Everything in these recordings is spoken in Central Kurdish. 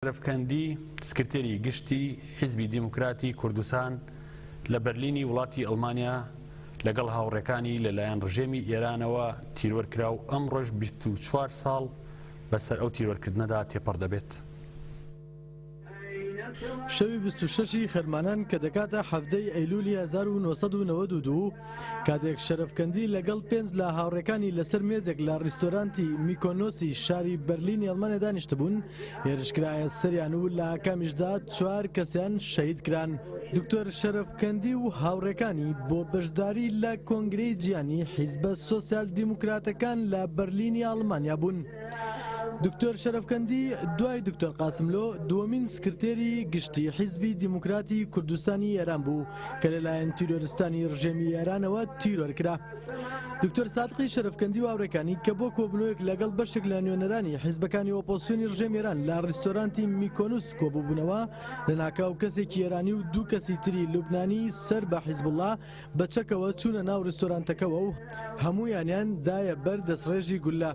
شەرەفکەندی، سکرتێری گشتی حیزبی دیموکراتی کوردستان لە بەرلینی وڵاتی ئەڵمانیا لەگەڵ هاوڕێکانی لەلایەن ڕژێمی ئێرانەوە تیرۆر کرا و ئەمڕۆش 24 ساڵ بەسەر ئەو تیرۆرکردنەدا تێپەڕ دەبێت. شەوی 26 ی خەرمانان کە دەکاتە 17 ی ئەیلولی 1992 کاتێک شەرەفکەندی لەگەڵ پێنج لە هاوڕێکانی لەسەر مێزێک لە ڕیستۆرانتی میکۆنۆسی شاری بەرلینی ئەڵمانیا دانیشتبوون، هێرشکرایە سەریان و لە ئاکامیشدا چوار کەسیان شەهید کران. دکتۆر شەرەفکەندی و هاوڕێکانی بۆ بەشداری لە کۆنگرەی جیهانی حیزبە سۆسیال دیموکراتەکان لە بەرلینی ئەڵمانیا بوون. دکتۆر شەرەفکەندی دوای دکتۆر قاسملۆ دووەمین سکرتێری گشتی حیزبی دیموکراتی کوردستانی ئێران بوو کە لەلایەن تیرۆرستانی ڕژێمی ئێرانەوە تیرۆر کرا. دکتۆر سادقی شەرەفکەندی و هاوڕێکانی کە بۆ کۆبوونەوەیەک لەگەڵ بەشێک لە نوێنەرانی حیزبەکانی ئۆپۆزسیۆنی ڕژێمی ئێران لە ڕیستۆرانتی میکۆنوس کۆبووبوونەوە، لەناکاو کەسێکی ئێرانی و دوو کەسی تری لوبنانی سەر بە حیزبوڵڵا بە چەکەوە چوونە ناو ڕیستۆرانتەکەوە و هەموویانیان دایە بەر دەستڕێژی گوللە.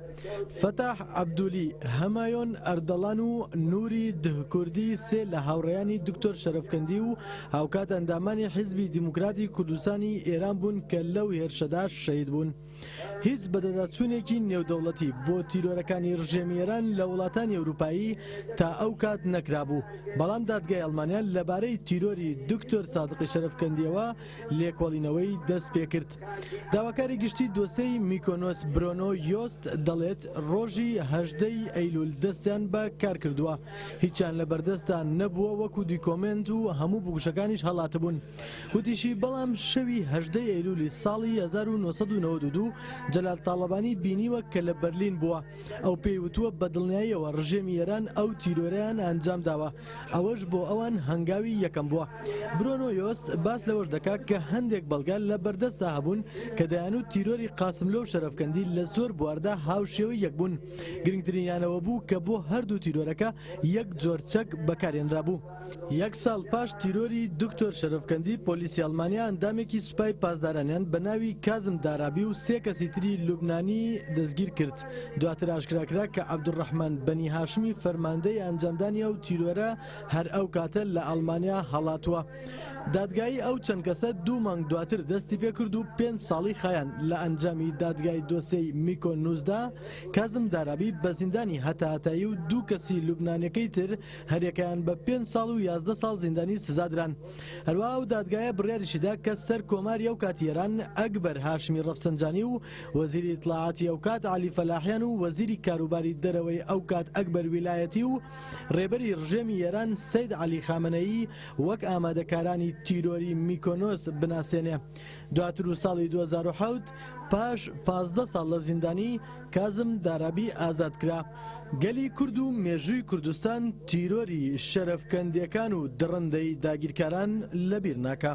فەتاح عەبدولی، هەمایۆن ئەردەڵان و نوری دهکوردی سێ لە هاوڕێیانی دکتۆر شەرەفکەندی و هاوکات ئەندامانی حیزبی دیموکراتی کوردستانی ئێران بوون کە لەو هێرشەدا شەهید بوون. هیچ بەدەداچوونێکی نێودەوڵەتی بۆ تیرۆرەکانی ڕژێمی ئێران لە وڵاتانی ئەوروپایی تا ئەو کات نەکرابوو، بەڵام دادگای ئەڵمانیا لەبارەی تیرۆری دکتۆر سادقی شەرەفکەندییەوە لێکۆڵینەوەی دەستپێکرد. داواکاری گشتی دۆسێی میکۆنۆس برۆنۆ یۆست دەڵێت، ڕۆژی 18 ی ئەیلول دەستیان بە کار کردووە، هیچیان لەبەردەستدا نەبووە وەکو دیکۆمێنت و هەموو بکوژەکانیش هەڵاتبوون. وتیشی، بەڵام شەوی 18 ی ئەیلولی ساڵی 1992 جەلال تاڵەبانی بینیوە کە لە بەرلین بووە، ئەو پێی وتووە بە دڵنیاییەوە ڕژێمی ئێران ئەو تیرۆرەیان ئەنجامداوە، ئەوەش بۆ ئەوان هەنگاوی یەکەم بووە. برۆنۆ یۆست باس لەوەش دەکات کە هەندێک بەڵگە لە بەردەستدا هەبوون کە دەیانوت تیرۆری قاسملۆ و شەرەفکەندی لە زۆر بواردا هاوشێوەی یەک بوون، گرنگترینیان ئەوە بوو کە بۆ هەردوو تیرۆرەکە یەک جۆر چەک بەکارهێنرابوو. یەک ساڵ پاش تیرۆری دکتۆر شەرەفکەندی، پۆلیسی ئەڵمانیا ئەندامێکی سوپای پاسدارانیان بە ناوی کازم دارابی و سێ کەسی تری لوبنانی دەستگیر کرد. دواتر ئاشکرا کرا کە عەبدولڕەحمان بەنی هاشمی فەرماندەی ئەنجامدانی ئەو تیرۆرە هەر ئەو کاتە لە ئەڵمانیا هەڵاتووە. دادگایی ئەو چەند کەسە دوو مانگ دواتر دەستی پێکرد و پێنج ساڵی خایاند. لە ئەنجامی دادگای دۆسێی میکۆنوسدا کازم دارابی بە زیندانی هەتاهەتایی و دوو کەسی لوبنانیەکەی تر هەریەکەیان بە پێنج ساڵ و 11 ساڵ زیندانی سزا دران. هەروەها ئەو دادگایە بڕیاریشی دا کە سەر کۆماری ئەو کاتی ئێران ئەکبەر هاشمی ڕەفسەنجانی و وەزیری ئیتڵاعاتی ئەو کات عەلی فەلاحیان و وەزیری کاروباری دەرەوەی ئەو کات ئەکبەر ویلایەتی و ڕێبەری ڕژێمی ئێران سەید عەلی خامەنەیی وەک ئامادەکارانی تیرۆری میکۆنۆس بناسێنێ. دواتر و ساڵی 2007 پاش 15 ساڵ لە زیندانی کازم دارابی ئازاد کرا. گەلی کورد و مێژووی کوردستان تیرۆری شەرەفکەندیەکان و دڕندەیی داگیرکاران لەبیر ناکا.